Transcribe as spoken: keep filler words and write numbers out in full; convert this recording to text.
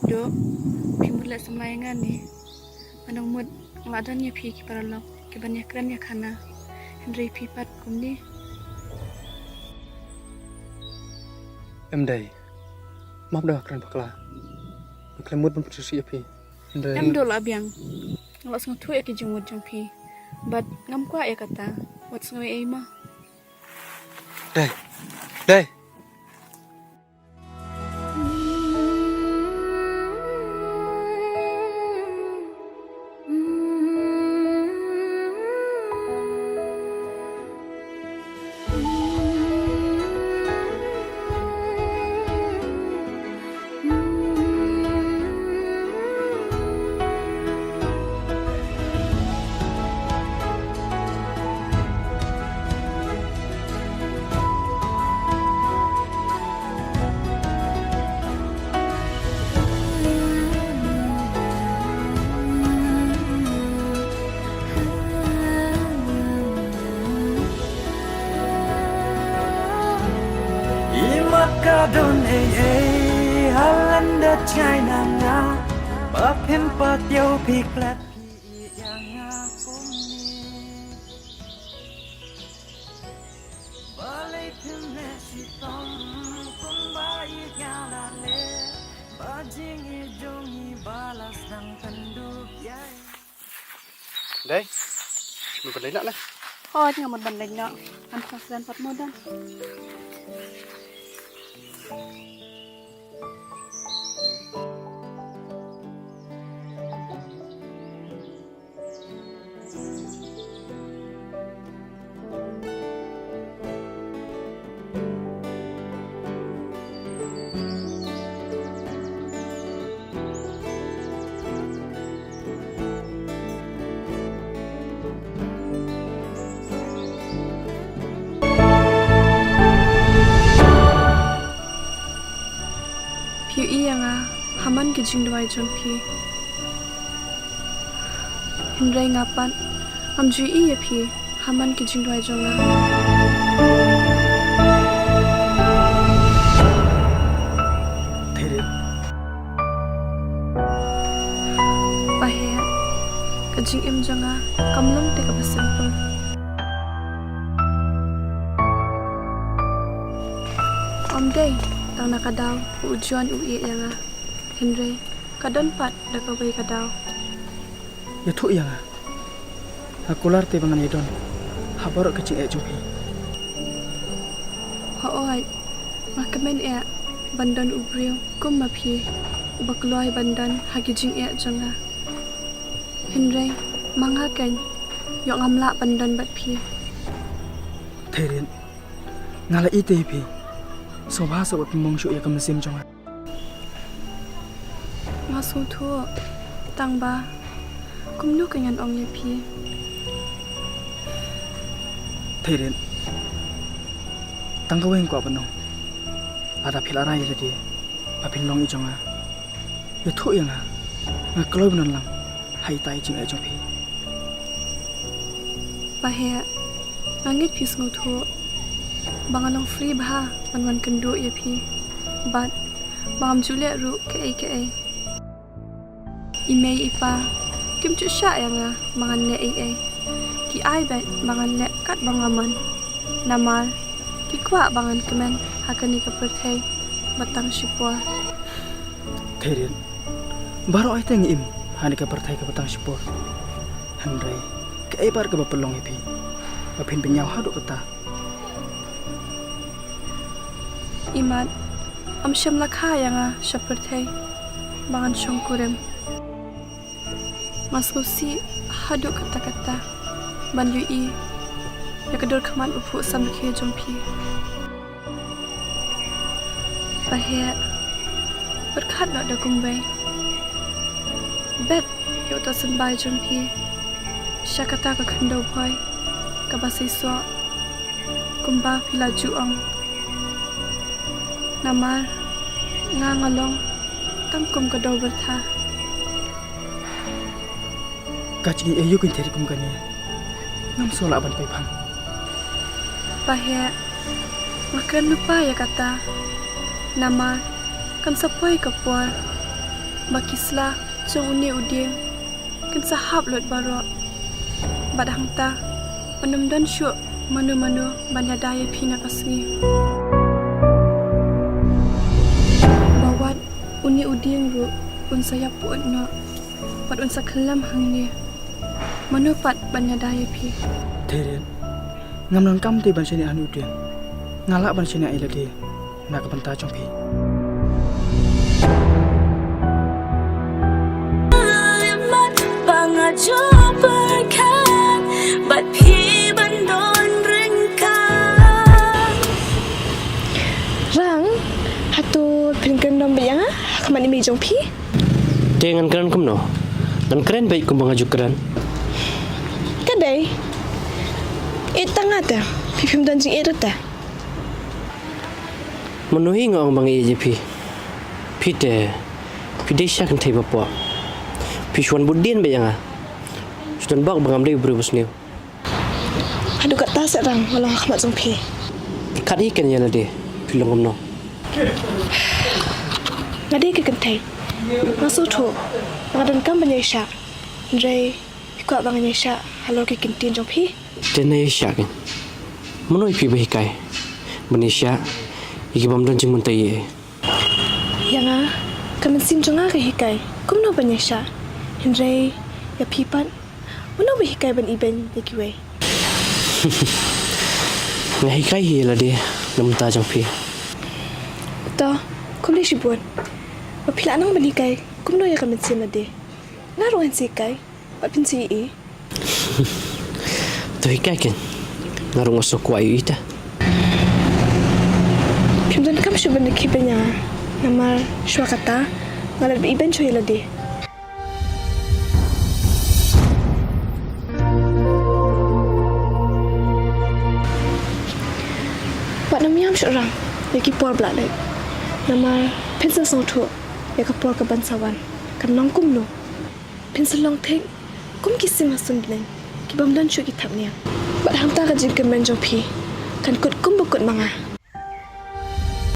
Duh, phi mut leh samla ïa nga ne? Nga nang mut nga don ïa phi ki paralok kiban ïakren ïakhana. Hynrei phi pat kumne. Em dei. Map da kren bakla. Nga khlem mut ban pynshisha ïa phi. Hynrei em duh la biang. Nga la sngewthuh ïa ki jingmut jong phi. Bad ngam kwah ïa kata. Wat sngew ei ei ma. Dei. Dei. Imat ka don ei ei ha lyndet China nga. Ba phin pat ïoh phi klet phi ïa nga kumne. Balei phin leh shitom kumba ïa nga la leh. Ba jingïeit jong ngi ba la sdang pynduh ïa. Dei. Mut ban leit noh ne? Hooid, nga mut ban leit noh. Ngan pang sdang pat mo don. Phi ïohi ïa nga ha man ki jingduwai jong phi. Hynrei nga pat ngam ju ïohi ïa phi ha man ki jingduwai jong nga. Theirit. Paheh, ka jingim jong nga kam long te kaba simple. Ym dei tang na ka daw ba u John u ïeh ïa nga. Hynrei ka don pat da kawei ka daw. Ïathuh ïa nga. Nga kular te ba ngan ïadon ha baroh ka jingeh jong phi. Hooid, nga kmen eh ban don u briew kum ma phi uba kloi ban don ha ki jingeh jong nga. Hynrei ma nga keiñ ïoh ngam lah ban don bad phi. Theirit, nga la ïeit ïa phi. Sngewbha sa wat pynmong shuh ïa ka mynsiem jong nga. Nga sngewthuh, tang ba kumno ka ngan ong ïa phi. Theirit, tang kawei nga kwah ban ong. Lada phi la rai ïa lade ba phin long i jong nga, ïathuh ïa nga. Nga kloi ban don lang ha ita i jingeh jong phi. Paheh, nga ngeit phi sngewthuh ba nga long free bha ban wan kynduh ïa phi. Bad ba ngam ju leh ruh kaei kaei. I mei i pa kim ju shah ïa nga ba ngan leh ei ei. Ki ai beit ba ngan leh katba nga mon. Namar ki kwah ba ngan kmen ha kane ka pyrthei ba tang shipor. Theirit, baroh hi te ngi im ha kane ka pyrthei kaba tang shipor. Hynrei kaei pat kaba pynlong ïa phi ba phin pynïaw haduh katta? Imat, ym shym la kha ïa nga sha pyrthei ba ngan shongkurim. Nga sngewsih haduh katta katta ban ïohi ïa ka dur khmat ba phuh samrkhie jong phi. Paheh, pyrkhat noh da kumwei. Bet ïa uta u symbai jong phi sha kata ka khyndew bhoi kaba seisoh, kumba phi la ju ong. Namar nga nga long tang kum ka dew byrtha. Ka jingïeit aïu keiñ Theirit kum kane? Ngam sngewlah ban pynphang. Paheh, nga kren lypa ïa kata. Namar kan sa poi ka por Ba ki sla jong une u dieng kin sa hap lut baroh. Bad hangta, un ym don shuh mano mano ban ïada ïa phi na ka sngi. Ba wat une u dieng ruh un sa ïapud noh bad un sa khyllem hangne. Mano pat ban ïada ïa phi? Te Rit, ngam donkam te ban shaniah ha une u dieng. Nga lah ban shaniah ïa lade na ka bynta jong phi. Ba nga ju pyrkhat bad phi ban don ryngkat. Rang, hato phin kren dom beit ïa nga ha khmat i mei jong phi? Te ngan kren kumno? Ngan kren beit kumba nga ju kren. Ka dei. Ïeit tang nga te, phi phim don jingïeit ruh te. Mano hi nga ong ba nga ïeit ïa phi? Phi te, phi dei sha kynthei ba poh. Phi shu wan bud dien beit ïa nga. Shu don bok ba ngam dei u briew ba sniew. Haduh katta seh Rang nga long ha khmat jong phi? Khat hi keiñ ïa lade, phi long kumno? Nga dei ka kynthei. Nga sngewthuh ba nga donkam ban ïaishah. Hynrei phi kwah ba ngan ïaishah halor ki ktien jong phi? Te ngan ïaishah keiñ. Mano ïa phi ba hikai ban ïaishah ïa ki bym don jingmyntoi ei ei? Ïa nga, ka mynsiem jong nga ka hikai kumno ban ïaishah. Hynrei ïa phi pat, mano ba hikai ban ibeiñ ïa kiwei? Nga hikai hi ïa lade na ka bynta jong phi. To, khublei shibun. Ba phi lah nang ban hikai kumno ïa ka mynsiem lade. Nga ruh ngan sa hikai. Bad phin sa ïohi. To hikai keiñ. Nga ruh nga sngewkwah ïohi te. Phim donkam shuh ban da khie beiñ ïa nga. Namar shuwa kata nga la dep ibeiñ shuwa ïa lade. Wat nym ïam shuh Rang ïa ki por ba la leit. Namar phin sa sngewthuh ïa ka por kaban sa wan kan long kumno. Phin sa long thik kum ki sim ha suiñ bneng ki bym don shuh ki thapniang. Bad hangta ka jingkyrmen jong phi kan kut kum ba kut ma nga.